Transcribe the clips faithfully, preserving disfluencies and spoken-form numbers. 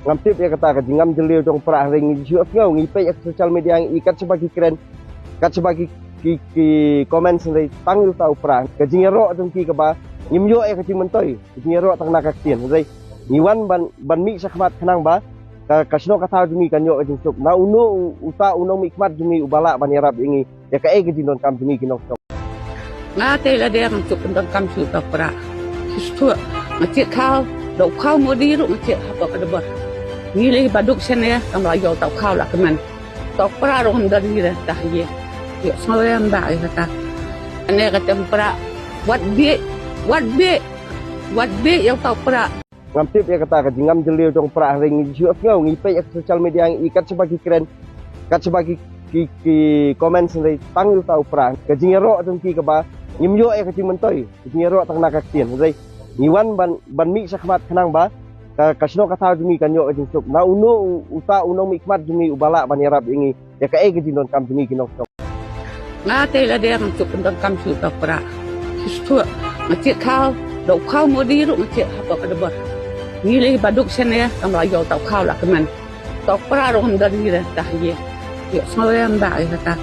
Ngam tip ïa kata ka jingngam jylliew jong u Prah, hynrei ngi ju sngew, ngi peit ïa ka social media, ngi kat shaba ki kren, kat shaba ki, ki, ki comment, hynrei tang ïa uta u Prah. Ka jingïaroh jong ki kaba ngim ïoh ïa ka jingmyntoi, ka jingïaroh tang na ka ktien, hynrei ngi wan ban, ban mih shakhmat khnang ba ka, ka shnong ka thaw jong ngi kan ïoh ka jingsuk. Na uno u, uta u nongmihkhmat jong ngi uba lah ban ïarap ïa ngi ïa kaei ka jingdonkam jong ngi ki nongshong. Nga te lade ngam shu pyndonkam shuh uta u Prah. Shuh shuh. Nga check khaw, da u khaw Modi ruh nga check hapoh ka dubor. Ngi lei ba duk shane, tang ba ïoh uta u khaw la kmen. Uta u Prah ruh ngam don ngi re, dah ye. Ïoh sngewrem ba ïa kata. Ane kata u Prah. Wat bieit, wat bieit, wat bieit ïa uta u Prah. Ngam tip ïa kata ka jingngam jylliew jong u Prah, hynrei ngi ju sngew, ngi peit ïa ka social media, ngi kat shaba ki kren, kat shaba ki, ki, ki comment, hynrei tang ïa uta u Prah. Ka jingïaroh jong ki kaba ngim ïoh ïa ka jingmyntoi, ka jingïaroh tang na ka ktien, hynrei ngi wan ban, ban mih shakhmat khnang ba ka, ka shnong ka thaw jong ngi kan ïoh ka jingsuk. Na uno u, uta u nongmihkhmat jong ngi uba lah ban ïarap ïa ngi ïa kaei ka jingdonkam jong ngi ki nongshong. Nga te lade ngam shu pyndonkam shuh uta u Prah. Shuh shuh. Nga check khaw, da u khaw Modi ruh nga check hapoh ka dubor. Ngi lei ba duk shane, tang ba ïoh uta u khaw la kmen. Uta u Prah ruh ngam don ngi re, dah ye. Ïoh sngewrem ba ïa kata.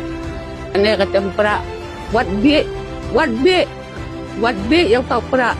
Ane kata u Prah. Wat bieit, wat bieit, wat bieit ïa uta u Prah.